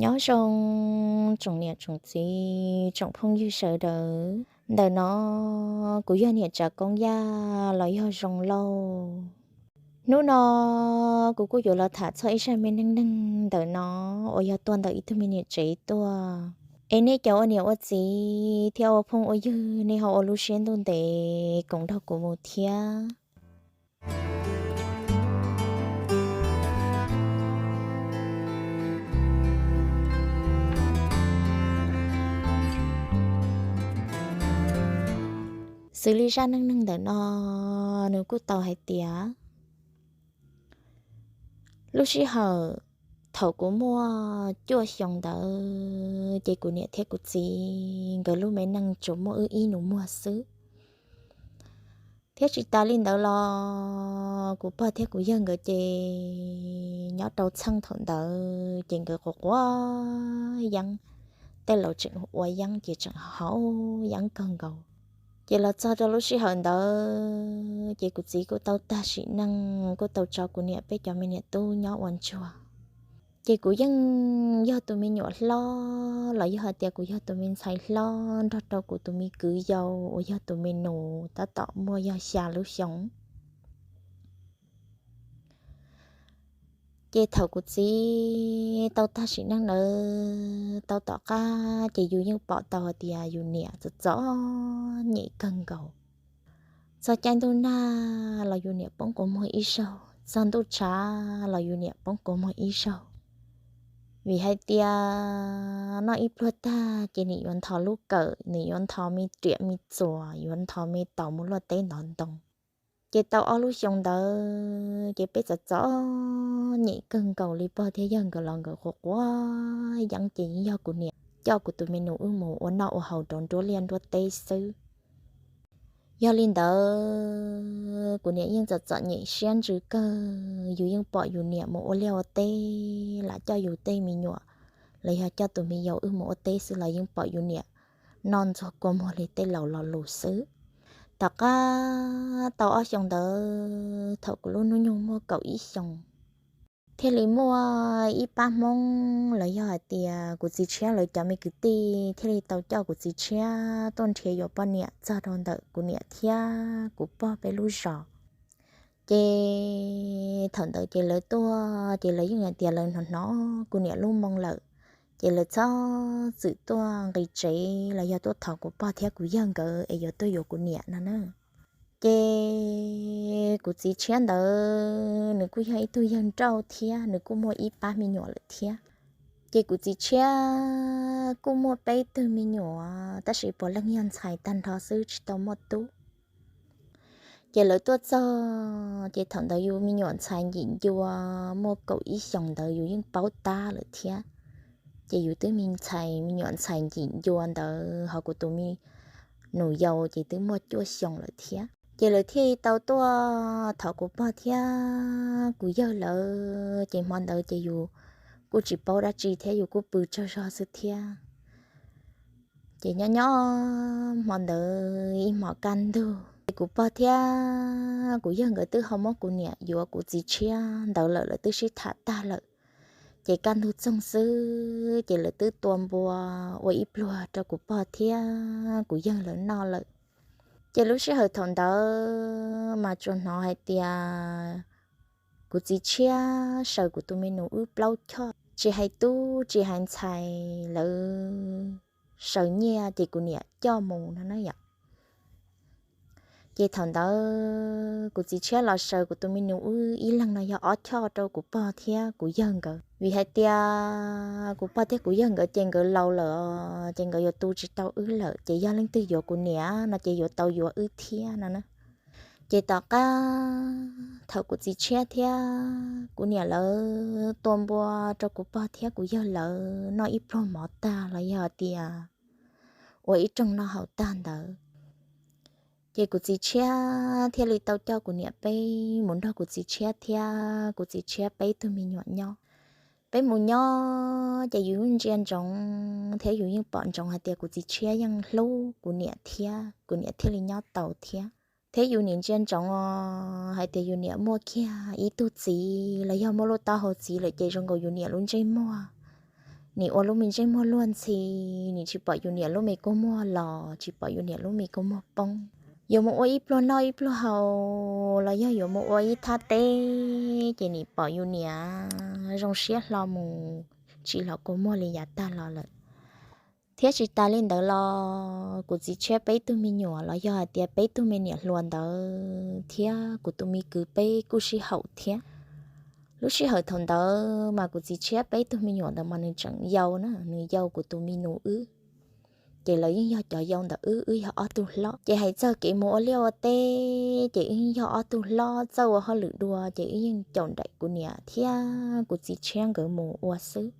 Nyob zoo tsoom niam tsoom txiv tsoom phooj ywg sawv daws. Ntawm no kuv yog niam Tsav Koob Yaj los yog Zoo Lauj. Hnub no kuv kuj yuav los tham txog ib zaj me neej neeg ntawm no uas yog tuaj ntawm ib tug me niam tsev tuaj. Es nej cov ua niam ua txiv thiab ua phooj ua ywg nej ho ua lub siab ntuj ntev koom nrog kuv mus thiab. Xws li zaj neej neeg ntawm no, nws kuj tau hais tias lub sij hawm thaum kuv muaj cuaj xyoo ntawd ces kuv niam thiab kuv txiv nkawd lub me neej tsuas muaj wb ib nus muag xwb. Thiab tsis tas li ntawd los kuv pog thiab kuv yawg nkawd ces nyob rau txheej thaum ntawd ces nkawd quav quav yeeb, tej laus tseem ua yeeb ces tseem haus yeeb kawg nkaus. Ces los txog rau lub sij hawm ntawd ces kuv txiv kuj tau tag sim neej, kuj tau tso kuv niam peb cov me niam tub nyob ua ntsuag. Ces kuv yeej yog tus me nyuam hlob los yog hais tias kuv yog tus me ntxhais hlob nrog rau kuv tus me kwv yau uas yog tus me nus tab tom muaj yog xya lub xyoo. Ces thaum kuv txiv tau tag sim neej ntawd tau tom qab ces yus yeej pom tau hais tias yus niam txom txom nyem kawg nkaus. Txog caij ntuj nag los yus niam poob kua muag ib zaug, txog ntuj tshav los yus niam poob kua muag ib zaug. Vim hais tias noj ib pluag tag ces nws yuav nthos lub kawm, nws yuav nthos me riam me txuas, yuav nthos me taus mus luaj teb ntov ntoo. Ces tau ob lub xyoo ntawd ces peb txom txom nyem kawg nkaus li, pog thiab yawg nkawd los nkawd quav quav yeeb ces yeej yog kuv niam coj kuv tus me nus wb mus ua noj ua haus rau nruab liaj nruab teb xwb. Yog li ntawd kuv niam yeej txom txom nyem siab ntsws kawg, yus yeej pom yus niam mus ua liaj ua teb, lam coj yus tej me nyuam los yog coj tus me yau wb mus ua teb xwb los yeej pom yus niam noj ntxuag kua muag li tej laus lo lus xwb. Tom qab tau ob xyoo ntawd thaum kuv lub hnub nyoog muaj kaum ib xyoos, thiaj li muaj ib pab Hmoob los yog hais tias kuv txiv tshiab lawv cov me kwv tij thiaj li tau coj kuv txiv tshiab tuaj nrhiav yuav poj niam txog rau ntawm kuv niam thiab kuv pog peb lub zos. Ces thaum ntawd ces lawv tuaj ces lawv yeej hais tias lawv hnov hnov kuv niam lub moo lawm, ces lawv txhob txwm tuaj nqis tsev los yog tuaj thov kuv pog thiab kuv yawg nkawd es yuav tuaj yuav kuv niam no na. Ces kuv txiv tshiab ntawd nws kuj yog ib tug yawg nrauj thiab nws kuj muaj ib pab me nyuam lawm thiab. Ces kuv txiv tshiab kuj muaj peb tug me nyuam tab sis puav leej yog ntxhais tag nrho xwb tsis tau muaj tub. Ces lawv tuaj txog ces thaum ntawd yus me nyuam ntxhais ncim ncua muaj kaum ib xyoos ntawd yus yeej paub tab lawm thiab. Ces yus twb me ntxhais me nyuam ntxhais ncim ncua ntawd ho kuv tus me nus yau ces twb muaj cuaj xyoos lawm thiab. Ces lawv thiaj tau tuaj thov kuv pog thiab kuv yawg lawv, ces hmo ntawd ces yus kuj tsis paub dab tsi thiab yus kuj pw tsaug zog xwb thiab. Ces nyob nyob hmo ntawd ib hmos kaj ntug ces kuv pog thiab kuv yawg nkawd twb ho muab kuv niam yuav kuv txiv tshiab ntawd lawm, lawv twb sib tham tag lawm. Ces kaj ntug txoog xwb ces lawv twb tua npua ua ib pluag rau kuv pog thiab kuv yawg lawv noj lawm. Ces lub sij hawm thaum ntawd mas tsuas hnov hais tias kuv txiv tshiab saws kuv tus me nus wb plaub choj, tsis hais tub tsis hais ntxhais, lawv saws nyiaj ces kuv niam coj mus no na yom. Ces thaum ntawd kuv txiv tshiab los saws kuv tus me nus wb ib leeg no yog ob choj rau kuv pog thiab kuv yawg nkawd, vim hais tias kuv pog thiab kuv yawg nkawd ces nkawd laus lawm, ces nkawd yuav tu tsis tau wb lawm, ces yog leej twg yuav kuv niam no ces yuav tau yuav wb thiab no na. Ces tom qab thaum kuv txiv tshiab thiab kuv niam lawv tua npua rau kuv pog thiab kuv yawg lawv noj ib pluag mov tag los yog tias ua ib rooj noj haus tag ntawd, ces kuv txiv tshiab thiaj li tau coj kuv niam peb mus nrog kuv txiv tshiab thiab kuv txiv tshiab peb tug me nyuam nyob. Peb mus nyob ces yus yeej ntsia ntsoov thiab yus yeej pom ntsoov hais tias kuv txiv tshiab yeej hlub kuv niam thiab kuv niam thiaj li nyob tau thiab. Thiab yus nim ntsia ntsoov os hais tias yus niam muaj kiag ib tug txiv los yog muaj lub taub hau txiv lawm ces zoo nkaus yus niam lub ntsej muag nim ua lub me ntsej muag luag ntxhi, nim tsis pom yus niam lub me kua muag los, tsis pom yus niam lub me kua muag poob. Yuav mus ua ib pluag noj ib pluag haus los yog yuav mus ua ib thaj teb, ces nim pom yus niam zoo siab hlo mus, tsis los kua muag li yav tag los lawm. Thiab tsis tas li ntawd los kuv txiv tshiab peb tug me nyuam los yog hais tias peb tug me niam hluas ntawd thiab kuv tus me kwv peb kuj sib haum thiab. Lub sij hawm thaum ntawd mas kuv txiv tshiab peb tug me nyuam ntawd mas nws tseem yau na, nws yau kuv tus me nus wb. Ces lawv yeej yog cov yau ntawm wb, wb yog ob tug hlob. Ces hais txog kev mus ua liaj ua teb ces wb yeej yog ob tug hlob, txawj ua hauj lwm dua ces wb yeej caum nraim kuv niam thiab kuv txiv tshiab nkawd mus ua xwb.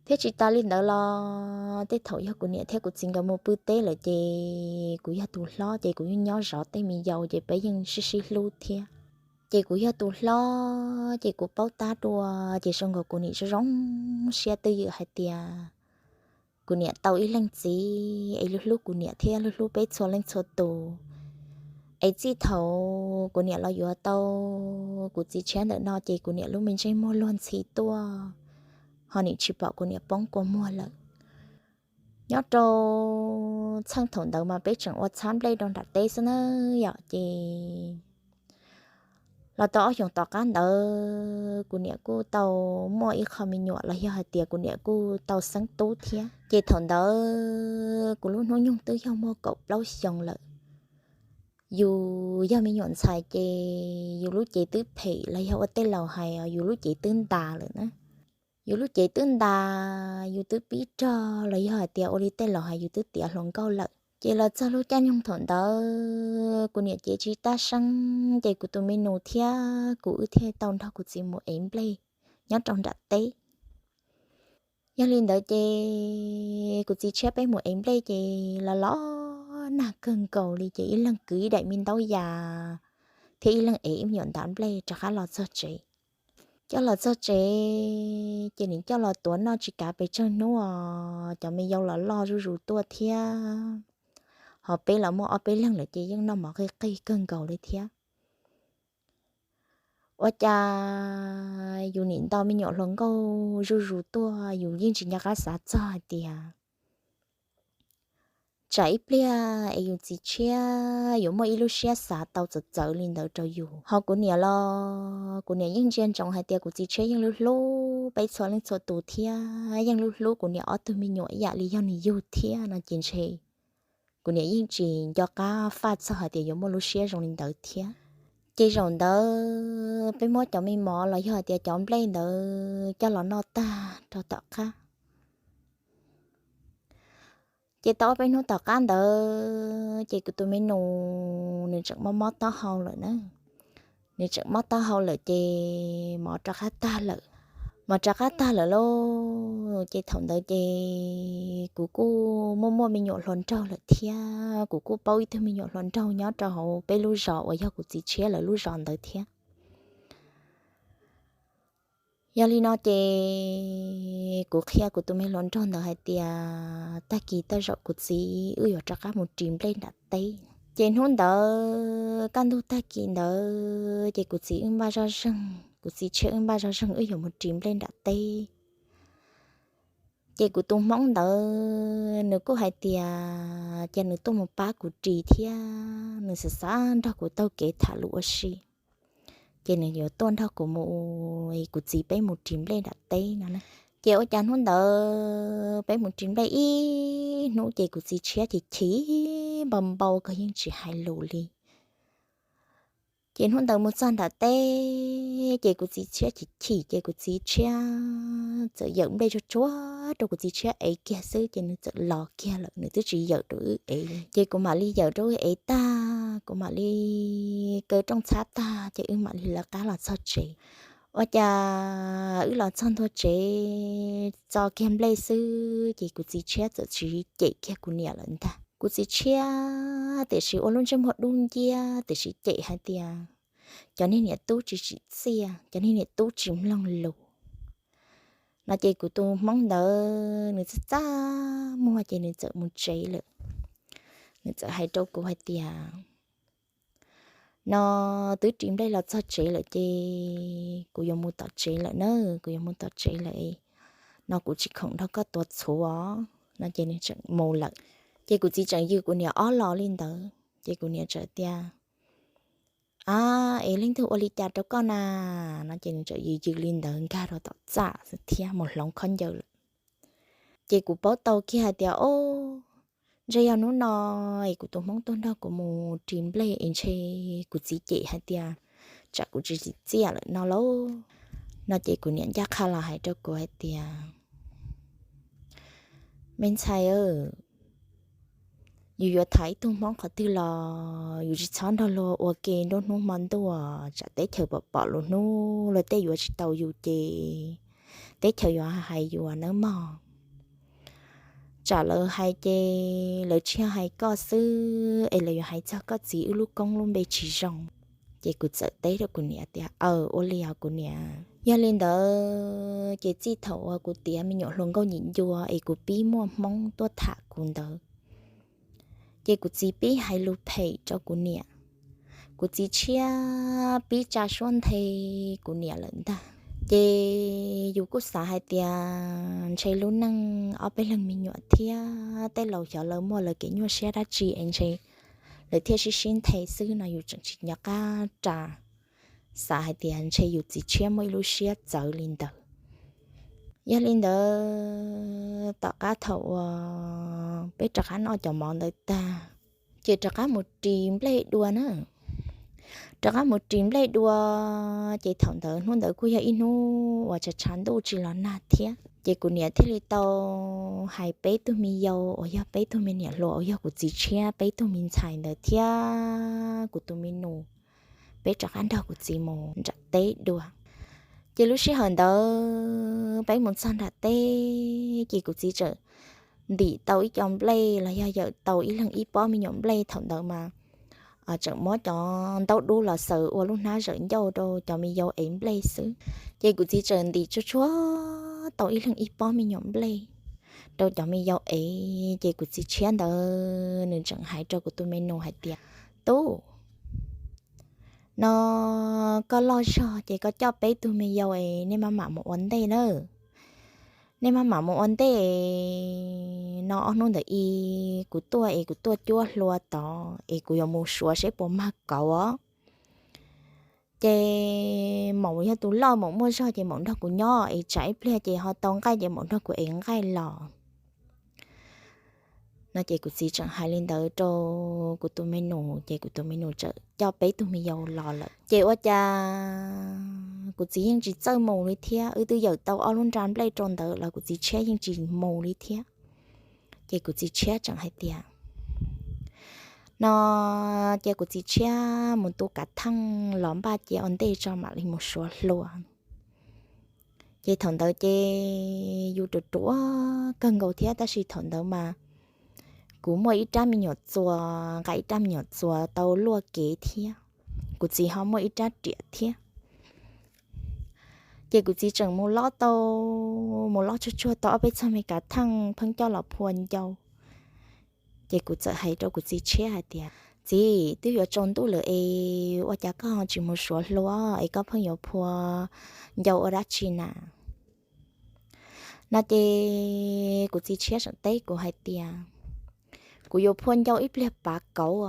Thiab tsis tas li ntawd los tej thaum yog kuv niam thiab kuv txiv nkawd mus pw teb lawm ces kuv yog tus hlob ces kuv yeej nyob zov tej me yau ces peb yeej sib sib hlub thiab. Ces kuv yog tus hlob ces kuv paub tab dua, ces zoo nkaus kuv nim zoo zoo siab twj ywm hais tias kuv niam tau ib leej txiv es hlub hlub kuv niam thiab hlub hlub peb txhua leej txhua tus. Es txij thaum kuv niam los yuav tau kuv txiv tshiab ntawm no ces kuv niam lub me ntsej muag luag ntxhi tuaj, ho nim tsis pom kuv niam poob kua muag lawm. Nyob rau txheej thaum ntawd mas peb tseem ua txhab nplej rau nram teb xwb na yom. Ces los tau ob xyoos tom qab ntawd kuv niam kuj tau muaj ib qho me nyuam los yog hais tias kuv niam kuj tau xeeb tub thiab. Ces thaum ntawd kuv lub hnub nyoog twb yog muaj kaum plaub xyoo lawm. Yus yog me nyuam ntxhais ces yus lub cev twb phem los yog ua tej laus hais yus lub cev twb ntas lawm na. Yus lub cev twb ntas, yus twb pib rog los yog hais tias ua li tej laus hais yus twb tiav hluas nkauj lawm. Ces los txog lub caij nyoog thaum ntawd kuv niam cev tsis tab seeb ces kuv tus me nus thiab kuv wb thiaj tau nrog kuv txiv mus ev nplej nyob rau nram teb. Yog li ntawd ces kuv txiv tshiab peb mus ev nplej ces los los nag kawg nkaus li ces ib leeg kwv ib daim me ntaub yas thiab ib leeg ev ib me nyuam ntav nplej rov qab los txog tsev. Coj los txog tsev ces nws coj los tuav noj tsis kav pes tsawg hnub os, cov me yau los loj zuj zus tuaj thiab. Ho peb los muaj ob peb leeg lawm ces yeej noj mov qig qig kawg nkaus li thiab. Ua cas yus nim nto me nyuam hluas nkauj zuj zus tuaj, yus yeej tsis nco qab xav txog hais tias tsam ib pliag es yus txiv tshiab yuav muaj ib lub siab xav tau txawv txawv li ntawd rau yus. Ho kuv niam los kuv niam yeej ntsia ntsoov hais tias kuv txiv tshiab yeej hlub hlub peb txhua leej txhua tus thiab yeej hlub hlub kuv niam ob tug me nyuam ib yam li yog nws yug thiab no ces ntshe kuv niam yeej tsis nco qab faj txog hais tias yuav muaj lub siab zoo li ntawd thiab. Ces zaum ntawd peb muab cov me mov los yog hais tias cov nplej ntawd coj los noj tag rau tom qab. Ces tau ob peb hnub tom qab ntawd ces kuv tus me nus nws tseem mob mob taub hau lawm na. Nws tseem mob taub hau lawm ces mov rov qab tag lawm. Mov rov qab tag lawm lauj, ces thaum ntawd ces kuv kuj muaj muaj me nyuam hluas nraug lawm thiab, kuv kuj paub ib tug me nyuam hluas nraug nyob rau hauv peb lub zos uas yog kuv txiv tshiab lawv lub zos ntawd thiab. Yog li no ces kuv qhia kuv tus me hluas nraug ntawd hais tias tag kis tej zaum kuv txiv wb yuav rov qab mus ris nplej nram teb. Ces hnub ntawd kaj ntug tag kis ntawd ces kuv txiv wb npaj zoj zeeg, kuv txiv tshiab wb npaj zoj zeeg wb yuav mus ris nplej nram teb. Ces kuv tus hmoob ntawd nws kuj hais tias ces nws tuaj mus pab kuv ris thiab nws xav xav nrog kuv taug kev tham lus ua si, ces nws yuav tuaj nrog kuv mus, kuv txiv peb mus ris nplej nram teb no na. Ces ua cas hnub ntawd peb mus ris nplej ib hnub ces kuv txiv tshiab chim chim npau npau kawg yeej tsis hais lus li. Ces hnub ntawd mus txog nram teb ces kuv txiv tshiab chim chim ces kuv txiv tshiab txawm yawm nplej tsuag tsuag rau kuv txiv tshiab ev kiag xwb ces nws txawm los kiag lawm, nws twb tsis yawm rau wb ev li. Ces kuv mam li yawm rau wb ev tag, kuv mam li kaw rooj txhab tag ces wb mam li lawv qab los txog tsev. Ua cas wb los txog ntua tsev txo kiag nplej xwb ces kuv txiv tshiab txawm tsis cem kiag kuv niam lawm ntag. Kuv txiv tshiab tiam sis ua lub ntsej muag dub nciab tiam sis cem hais tias cov niag niam tub tsis tsim txiaj, cov niag niam tub tsis mloog lus no ces kuv tus hmoob ntawd nws txaj txaj muag ces nws txawm mus tsev lawm. Nws txawm hais rau kuv hais tias no twb ris nplej los txog tsev lawm ces kuv yuav mus tom tsev lawm na, kuv yuav mus tom tsev lawm. no kuv tsis khoom nrog koj tuav txhuv os. No ces nws tseem mus lawm. Ces kuv txiv tseem yws kuv niam ob los li ntawd ces kuv niam txawm tias, A, es leej twg ua li cas rau koj na? No ces nws txawm yws yws li ntawd nkag rau tom txaj thiab mus hloov khaub ncaws lawm. Ces kuv paub tau kiag hais tias, O, ntshe yog hnub no es kuv tus hmoob tuaj nrog kuv mus ris nplej es ntshe kuv txiv cem hais tias tsam kuv tsis tsim txiaj lawm no lauj. No ces kuv niam ncaj qha los hais rau kuv hais tias, Me ntxhais, yus yuav tham ib tug hmoob qhov twg los yus tsis txhob nrog luag ua ke nruab hnub hmo ntuj, tsam teb chaws pom pom lus hnub luag tej yuav tsis tau yus ces teb chaws yuav hais yus nawb mog. Tsam lawv hais ces lawv tsis yog hais koj xwb es lawv yuav hais txog koj txiv wb lub koob lub npe tsis zoo. Ces kuv txawm teb rau kuv niam tias, Aw, ua li os kuv niam. Yog li ntawd ces txij thaum uas kuv tiav me nyuam hluas nkauj nyim ncua es kuv pib muaj hmoob tuaj tham kuv ntawd, ces kuv txiv pib hais lus phem rau kuv niam. Kuv txiv tshiab pib tsa suab nthe kuv niam lawm ntag. Ces yus kuj xav hais tias ntshe lub neej ob peb leeg me nyuam thiab tej laus xyov lawv muaj lawv kev nyuaj siab dab tsi es ntshe lawv thiaj sib sib nthe xwb no yus tseem tsis nco qab ras, xav hais tias ntshe yus txiv tshiab muaj ib lub siab txawv li ntawd. Yog li ntawd tom qab thaum uas peb rov qab noj cov mov ntawd tag, ces rov qab mus ris nplej dua na. Rov qab mus ris nplej dua, ces thaum ntawd hnub ntawd kuj yog ib hnub uas tshav tshav ntuj tsis los nag thiab. Ces kuv niam thiaj li tau hais peb tug me yau uas yog peb tug me niam hluas uas yog kuv txiv tshiab peb tug me ntxhais ntawd thiab kuv tus me nus, peb rov qab nrog kuv txiv mus nram teb dua. Ces lub sij hawm ntawd peb mus txog nram teb ces kuv txiv txawm ntim tau ib co nplej los yog yawm tau ib leeg ib pob me nyuam nplej. Thaum ntawd mas tseem muab cov ntaub dub los xaws ua lub hnab zawm ncauj rau cov me yau ev nplej xwb. Ces kuv txiv txawm ntim tsuag tsuag tau ib leeg ib pob me nyuam nplej rau cov me yau ev. Ces kuv txiv tshiab ntawd nws tseem hais rau kuv tus me nus hais tias, Tub, no koj loj zog ces koj coj peb tug me yau es nej maj mam mus ua ntej nawb. Nej maj mam mus ua ntej, no ob hnub ntawm i kuv tuaj es kuv tuaj cuab hlua tod es kuv yuav mus suav seb puas mag kauv os. Ces maum yog tus loj, maum muaj zog ces maum nrog kuv nyob es tsam ib pliag ces ho tau nqaij ces maum nrog kuv ev nqaij los. No ces kuv txiv tseem hais li ntawd rau kuv tus me nus ces kuv tus me nus txawm coj peb tug me yau los lawm. Ces ua cas kuv txiv yeej tsis txawj mus li thiab, wb twb yawm tau ob lub nra nplej rau ntawd los kuv txiv tshiab yeej tsis mus li thiab. Ces kuv txiv tshiab tseem hais tias, no cia kuv txiv tshiab mus tu kav theej los npaj cia ua ntej tso mam li mus suav hlua. Ces thaum ntawd ces yus ruam ruam kawg nkaus thiab, tab sis thaum ntawd mas kuv muaj ib rab me nyuam txuas, nqa ib rab me nyuam txuas tau luaj kev thiab, kuv txiv ho muaj ib rab riam thiab. Ces kuv txiv tseem mus lob tau, mus lob tsuag tsuag tau ob peb txog me kav theej pheej coj los phua ncau. Ces kuv txawm hais rau kuv txiv tshiab hais tias, Txiv, twb yuav tsaus ntuj lawm es ua cas koj ho tsis mus suav hlua es koj pheej yuav phua ncau ua dab tsi na? No ces kuv txiv tshiab tseem teb kuv hais tias, Kuv yuav phua ncau ib pliag pav kauv.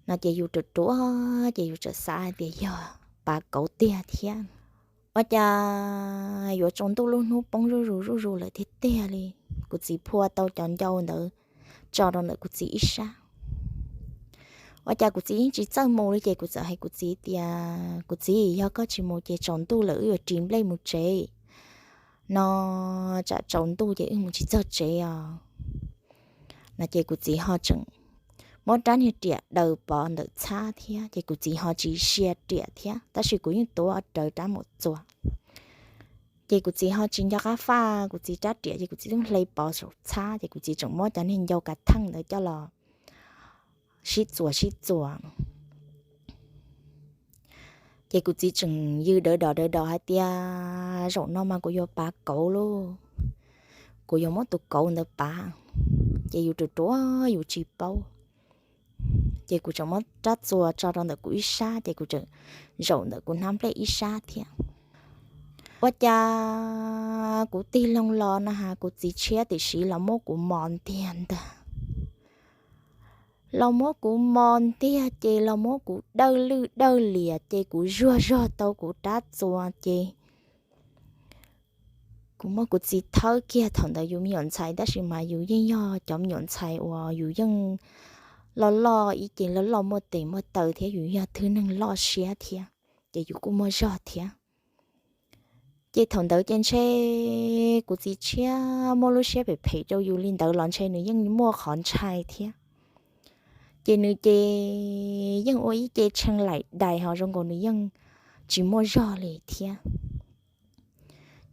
No ces yus ruam ruam ces yus txawm xav hais tias yog pav kauv tiag thiab. Ua cas yuav tsaus ntuj lub hnub poob zuj zus zuj zus lawm tiag tiag li. Kuv txiv phua tau cov ncau ntawd tso rau ntawm kuv txiv ib sab. Ua cas kuv txiv yeej tsis txawj mus li, ces kuv txawm hais kuv txiv tias, Kuv txiv, yog koj tsis mus ces tsaus ntuj lawm wb yuav ris nplej mus tsev. No tsam tsaus ntuj ces wb mus tsis txog tsev os. No ces kuv txiv ho tseem muab rab niag riam daws pov ntawm txhab thiab, ces kuv txiv ho tsis sia riam thiab, tab sis kuv yeej tuav rawv rab maum txuas. Ces kuv txiv ho tsis nco qab faj kuv txiv rab riam, ces kuv txiv tub hle pov saum txhab, ces kuv txiv tseem muab cov niag ncau kav theej ntawd coj los sib txuas sib txuas. Ces kuv txiv tseem yws dawv dos dawv dos hais tias, Zaum no mas kuv yuav pav kauv lauj, kuv yuav muab tus kauv ntawd pav. Ces yus ruam ruam yus tsis paub. Ces kuv tseem muab rab txuas tso rau ntawm kuv ib sab, ces kuv tseem zaum ntawm kuv hnab nplej ib sab thiab. Ua cas kuv tig loo los na has kuv txiv tshiab tiam sis los muab kuv mos ntiag ntag. Los muab kuv mos ntiag ces los muab kuv dawj lwj dawj liam ces kuv zuag zog tau kuv rab txuas ces kuv muab kuv txiv thawb kiag. Thaum ntawd yus me nyuam ntxhais tab sis mas yus yeej yog cov me nyuam ntxhais uas yus yeej loj loj ib ce loj loj muaj tes muaj taw thiab yus yog thwj neeg loj siab thiab, ces yus kuj muaj zog thiab. Ces thaum ntawd ces ntshe kuv txiv tshiab muaj lub siab phem phem rau yus li ntawd los ntshe nws yeej muaj qhov ntshai thiab. Ces nws ces yeej ua ib ce tshee laim dais ho zoo nkaus nws yeej tsis muaj zog li thiab.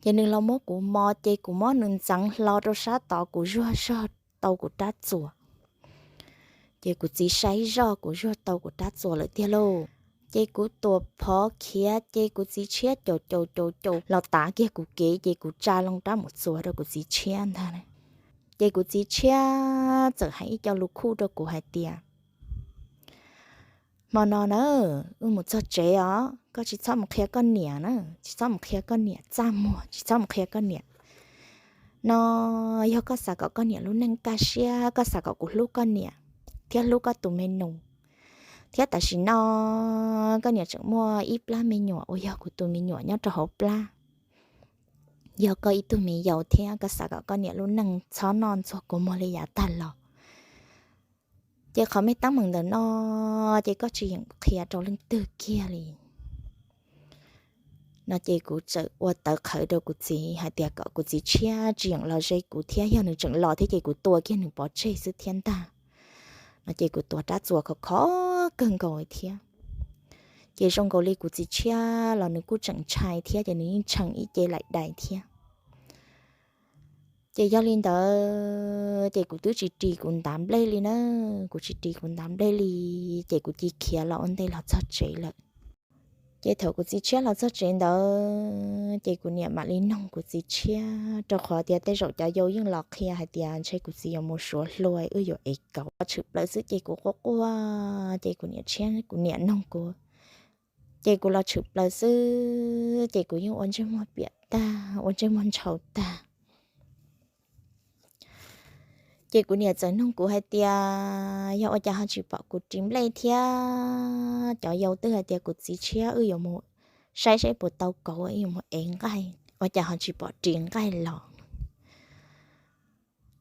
Ces nws los muab kuv mos ces kuv muab nws ntxeev hlo rau sab tod kuv zuag zog tau kuv rab txuas. Ces kuv txiv saib zoj kuv zuag tau kuv rab txuas lawm tiag lauj. Ces kuv tuam phov khiav ces kuv txiv tshiab caum caum caum caum los tav kiag kuv kev ces kuv tsa loo rab mus txuas rau kuv txiv tshiab ntag. Ces kuv txiv tshiab txawm hais ib co lus khuj rau kuv hais tias, hmo no na, wb mus txog tsev os, koj tsis txhob mus qhia koj niam na, tsis txhob mus qhia koj niam txaj muag, tsis txhob mus qhia koj niam. No yog koj xav kom koj niam lub neej kaj siab, koj xav kom kuv hlub koj niam thiab hlub koj tus me nus, thiab tam sim no koj niam tseem muaj ib plab me nyuam uas yog kuv tus me nyuam nyob rau hauv plab, yog koj ib tug me yau thiab koj xav kom koj niam lub neej txhob noj ntxuag kua muag li yav tag los, ces qhov me teeb meem ntawm no ces koj tsis yeem qhia rau leej twg kiag li. No ces kuv txawm ua tawv qhawv rau kuv txiv hais tias kom kuv txiv tshiab tsis yeem los ze kuv thiab, yog nws tseem los thiab ces kuv tua kiag nws pov tseg xwb thiab ntag. No ces kuv tuav rab txuas khov khov kawg nkaus thiab. Ces zoo nkaus li kuv txiv tshiab los nws kuj tseem ntshai thiab ces nws yeej tshee ib ce laim dais thiab. Ces yog li ntawd ces kuv twb tsis ris kuv ntav nplej li na, kuv tsis ris kuv ntav nplej li, ces kuv cia khiav los ua ntej los txog tsev lawm. Ces thaum kuv txiv tshiab los txog tsev ntawd ces kuv niam mam li noog kuv txiv tshiab, rau qhov tias tej zaum cov yau yeej los qhia hais tias ntshe kuv txiv yuav mus suav hlua wb yuav ev kauv. Los tshwm plaws xwb ces kuv quaj quaj ces kuv niam tshiab kuv niam noog kuv, ces kuv los tshwm plaws xwb ces kuv yeej ua ntsej muag piam tag, ua ntsej muag ntshau tag. Ces kuv niam txawm noog kuv hais tias yog ua cas ho tsis pom kuv ris nplej thiab, cov yau twb hais tias kuv txiv tshiab wb yuav mus saib saib puas tau kauv, wb yuav mus ev nqaij, ua cas ho tsis pom ris nqaij los.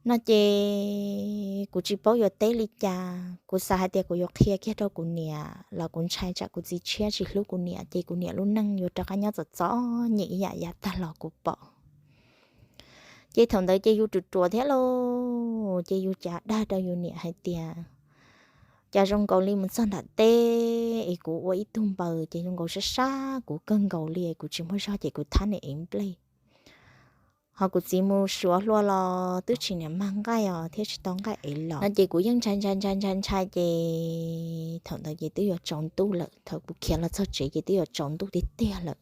No ces kuv tsis paub yuav teb li cas, kuv xav hais tias kuv yuav qhia kiag rau kuv niam los kuv ntshai tsam kuv txiv tshiab tsis hlub kuv niam ces kuv niam lub neej yuav rov qab nyob txom txom nyem ib yam yav tag los kuv pom. Ces thaum ntawd ces yus ruam ruam thiab lauj, ces yus cav dag rau yus niam hais tias, cas zoo nkaus li mus txog nram teb es kuv ua ib tug npaws ces zoo nkaus sab sab kuv kawg nkaus li, kuv tsis muaj zog ces kuv thab niam ev nplej. Ho kuv txiv mus suav hlua los twb tsis niam mag nqaij os thiab tsis tau nqaij ev los no ces kuv yeej ntshai ntshai ntshai ntshai ntshai ces thaum ntawd ces twb yuav tsaus ntuj lawm, thaum kuv khiav los txog tsev ces twb yuav tsaus ntuj tiag tiag lawm.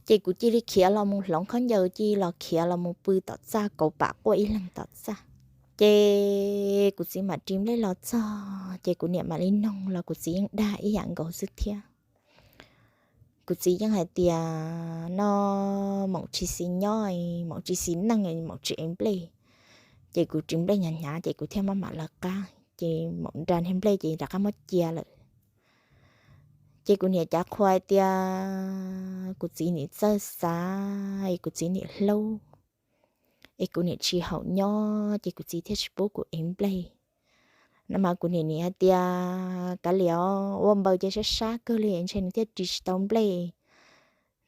Ces kuv cia li khiav los mus hloov khaub ncaws, cia li los khiav los mus pw tom txaj, kauv pam quaj ib leeg tom txaj. Ces kuv txiv mam ris nplej los txog ces kuv niam mam li noog los kuv txiv yeej dag ib yam nkaus xwb thiab. Kuv txiv yeej hais tias no maum tsis xis nyob, maum tsis xis neej, maum tsis ev nplej. Ces kuv ris nplej hnyav hnyav ces kuv thiaj maj mam lawv qab, ces maum nra niag nplej ces rov qab muab cia lawm. Ces kuv niam cav qhua hais tias kuv txiv nim txawj xav es kuv txiv nim hlub, es kuv niam tsis haum nyob ces kuv txiv thiaj tsis pub kuv ev nplej. No mas kuv niam nim hais tias kav liam os, ua npaws ces sab sab kawg li ntshe nws thiaj ris tsis tau nplej.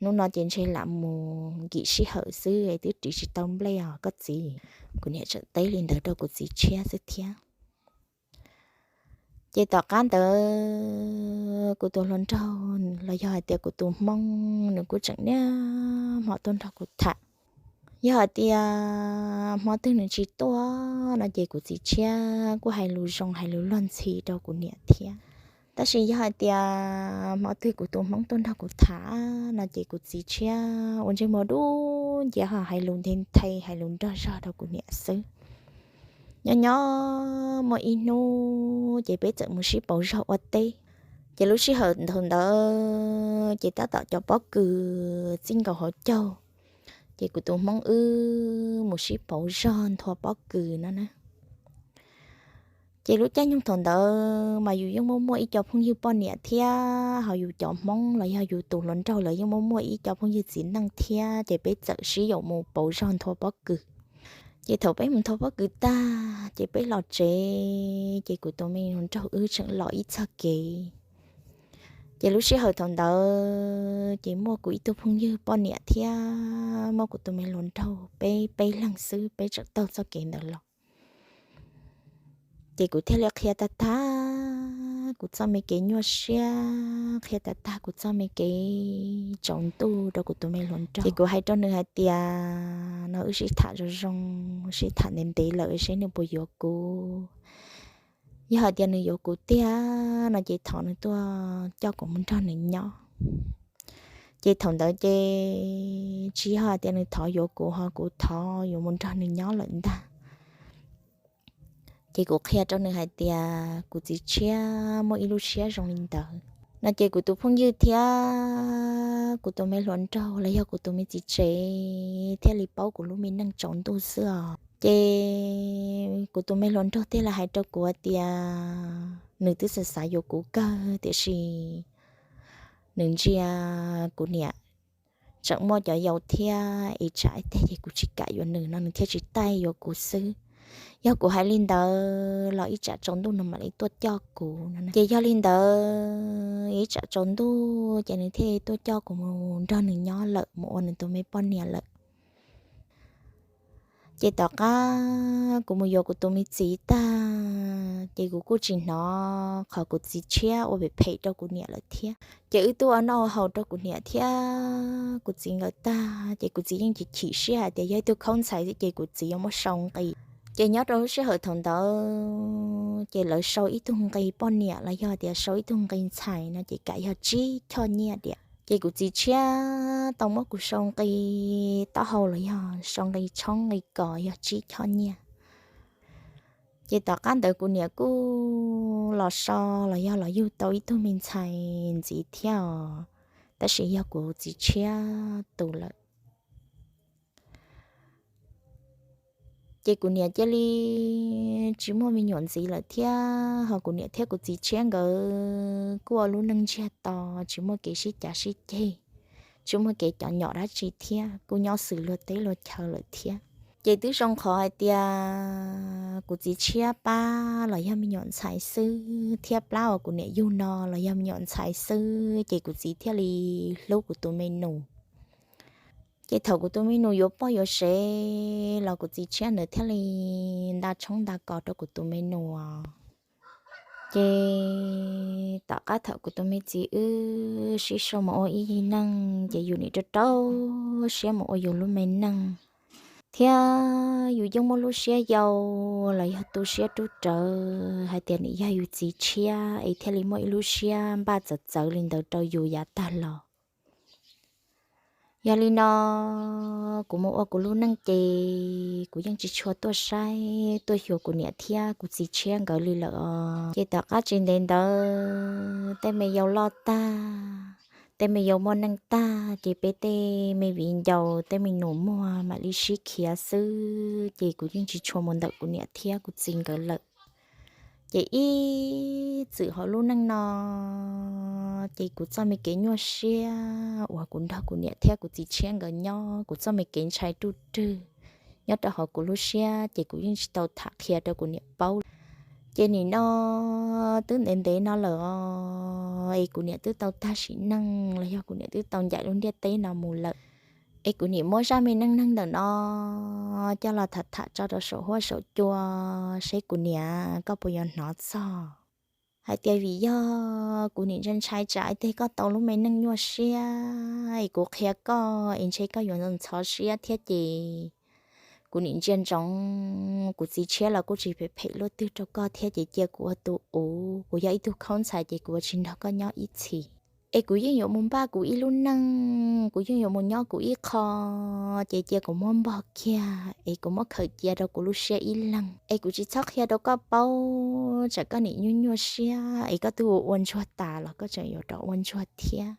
Hnub no ces ntshe lam mus nkim sij hawm xwb es twb ris tsis tau nplej os koj txiv. Kuv niam tseem teb li ntawd rau kuv txiv tshiab xwb thiab. Ces tom qab ntawd kuv tus hluas nraug los yog hais tias kuv tus hmoob nws kuj tseem niaj hmo tuaj nrog kuv tham. Yog hais tias hmo twg nws tsis tuaj no ces kuv txiv tshiab kuj hais lus zoo hais lus luag ntxhi rau kuv niam thiab. Tab sis yog hais tias hmo twg kuv tus hmoob tuaj nrog kuv tham no ces kuv txiv tshiab ua ntsej muag dub nciab ho hais lus nthe nthe hais lus nrog zog rau kuv niam xwb. Nyob nyob muaj ib hnub ces peb txawm mus sib pauv zog ua teb. Ces lub sij hawm thaum ntawd ces tab tom cov pob kws txij nkaus hauv caug, ces kuv tus hmoob wb mus sib pauv zog nthua pob kws no na. Ces lub caij nyoog thaum ntawd mas yus yeej muaj muaj ib co phooj ywg poj niam thiab, ho yus cov hmoob los yog yus tus hluas nraug lawv yeej muaj muaj ib co phooj ywg txiv neej thiab, ces peb txawm sib yaum mus pauv zog nthua pob kws. Ces thaum peb mus nthua pob kws tag ces peb los tsev, ces kuv tus me hluas nraug wb tseem los ib txog kev. Ces lub sij hawm thaum ntawd ces muaj kuv ib tug phooj ywg poj niam thiab muaj kuv tus me hluas nraug, peb peb leeg xwb peb tseem taug txoj kev ntawd los. Ces kuv thiaj li qhia tag tag kuv txoj me kev nyuaj siab, qhia tag tag kuv txoj me kev tsaus ntuj rau kuv tus me hluas nraug. Ces kuv hais rau nws hais tias no wb sib tham zoo zoo, sib tham ntev ntev lawm seb nws puas yuav kuv. Yog hais tias nws yuav kuv tiag no ces thov nws tuaj coj kuv mus nrog nws nyob. Ces thaum ntawd ces tsis yog hais tias nws thov yuav kuv ho kuv thov yuav mus nrog nws nyob lawm ntag. Ces kuv qhia rau nws hais tias kuv txiv tshiab muaj ib lub siab zoo li ntawd no ces kuv tus phooj ywg thiab kuv tus me hluas nraug los yog kuv tus me txiv tsev thiaj li paub kuv lub me neej tsaus ntuj xwb os. Ces kuv tus me hluas nraug thiaj li hais rau kuv tias nws twb xav xav yuav kuv kawg tiam sis nws ntsia kuv niam tseem muaj cov yau thiab es tsam ib teg ces kuv tsis kam yuav nws no nws thiaj tsis taij yuav kuv xwb. Yog kuv hais li ntawd los ib tsam tsaus ntuj nws mam li tuaj coj kuv no. Ces yog li ntawd ib tsam tsaus ntuj ces nws thiaj tuaj coj kuv mus nrog nws nyob lawm, mus ua nws tus me poj niam lawm. Ces tom qab kuv mus yuav kuv tus me txiv tag ces kuv kuj tsis hnov qhov kuv txiv tshiab ua phem phem rau kuv niam lawm thiab. Ces wb tuaj ua noj ua haus rau kuv niam thiab kuv txiv nkawd tag ces kuv txiv yeej chim chim siab hais tias yog ib tug khaub ntxhais xwb ces kuv txiv yuav muab sau nqi. Ces nyob rau lub sij hawm thaum ntawd ces lawv sau ib tug nqi poj niam los yog tias sau ib tug nqi ntxhais no ces kam yog tsib choj nyiaj diam. Ces kuv txiv tshiab tau muab kuv sau nqi taub hau los yog sau nqi tshoob nqi kos yog tsib choj nyiaj. Ces tom qab ntawd kuv niam kuj los so los yog los yug tau ib tug me ntxhais ntxiv thiab os, tab sis yog kuv txiv tshiab tus lawm. Ces kuv niam cia li tsis muaj me nyuam ntxiv lawm thiab, ho kuv niam thiab kuv txiv tshiab nkawd kuj ua lub neej ntsiag to, tsis muaj kev sib cav sib ceg, tsis muaj kev cov nyom dab tsi thiab, kuj nyob xws luag teb luag chaw lawm thiab. Ces twb zoo qhov hais tias kuv txiv tshiab pab los yog me nyuam ntxhais xwb thiab plab uas kuv niam yug no los yog me nyuam ntxhais xwb ces kuv txiv thiaj li hlub kuv tus me nus. Ces thaum kuv tus me nus yuav poj yuav sev los kuv txiv tshiab ntawd thiaj li nta tshoob nta kos rau kuv tus me nus. Ces tom qab thaum kuv tus me txiv wb sib sau mus ua ib yig neej ces yus nim rau rau siab mus ua yus lub me neej, thiab yus yeej muaj lub siab yau los yog tu siab rub rawv hais tias nws yog yus txiv tshiab es thiaj li muaj ib lub siab npaj txawv txawv li ntawd rau yus yav tag los. Yog li no kuv mus ua kuv lub neej ces kuv yeej tsis tshua tuaj saib tuaj xyuas kuv niam thiab kuv txiv tshiab nkawd li lawm os. Ces tom qab tsis ntev ntawd tej me yau loj tag, tej me yau muaj neej tag ces peb tej me viv ncaus tej me nus muag mam li sib khiav xwb ces kuv yeej tsis tshua mus ntawm kuv niam thiab kuv txiv nkawd lawm. Ces ib txwm hauv lub neej no ces kuv txoj me kev nyuaj siab uas kuv nrog kuv niam thiab kuv txiv tshiab nkawd nyob, kuv txoj me kev ntshai ruj rwg nyob rau hauv kuv lub siab ces kuv yeej tsis tau tham qhia rau kuv niam paub. Ces nim no twb ntev ntev no lawm os, es kuv niam twb tau tag sim neej los yog kuv niam twb tau ncaim lub ntiaj teb no mus lawm. Es kuv niam muab zaj me neej neeg ntawm no coj los tham tham tso rau saum huab saum cua seb kuv niam koj puas yuav hnov txog. Hais tias vim yog kuv nim ntshai ntshai tsam ib teg koj tau lub me neej nyuaj siab es kuv qhia koj es ntshe koj yuav ntxhov siab thiab ces kuv nim ntsia ntsoov kuv txiv tshiab los kuj tsis phem phem luaj twg rau koj thiab ces cia kuv ua tus uv, kuv yog ib tug khaub ntxhais ces kuv ua tsis nrog koj nyob ib txhis. Es kuv yeej yuav mus npaj kuv ib lub neej, kuv yeej yuav mus nyob kuv ib qho, ces cia kuv muab npog kiag es kuv muab khaws cia rau kuv lub siab ib leeg. Es kuv tsis txhob qhia rau koj paub, tsam koj niam nyuaj nyuaj siab es koj twb ua ua ntsuag tas los koj tseem yuav rov ua ntsuag thiab.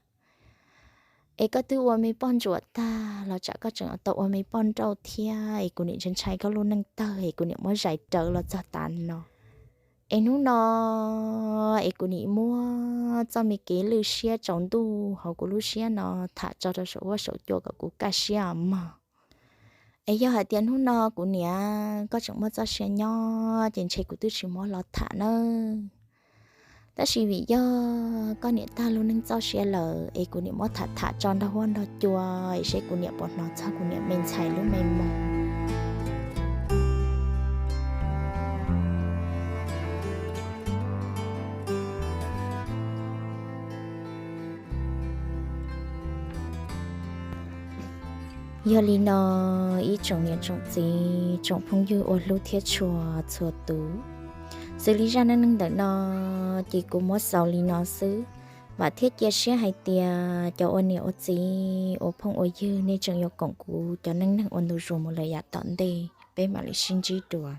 Es koj twb ua me poj ntsuam tag los tsam koj tseem tau ua me poj nrauj thiab. Es kuv niam ntshai ntshai koj lub neej tawg es kuv niam muab zais rawv los txog tav no. Es hnub no es kuv niam muab txoj me kev lwj siab tsaus ntuj hauv kuv lub siab no tham tso rau saum huab saum cua kom kuv kaj siab os mog. Es yog hais tias hnub no kuv niam koj tseem muaj txoj sia nyob ces ntshe kuv twb tsis muab los tham nawb. Tab sis vim yog koj niam tag lub neej txoj sia lawm es kuv niam muab tham tham tso nrog huab nrog cua, es seb kuv niam puas hnov txog kuv niam me ntxhais lub me moog. Yog li no, ib tsoom niam tsoom txiv tsoom phooj ywg ua hlub thiab tshua txhua tus, xws li zaj neej neeg ntawm no ces kuv muab xaus li no xwb. Vam thiab cia siab hais tias cov ua niam ua txiv ua phooj ua ywg nej tseem yuav koom kuv cov neej neeg ua ntu zus mus lawm yav tom ntej, peb mam li sib ntsib dua.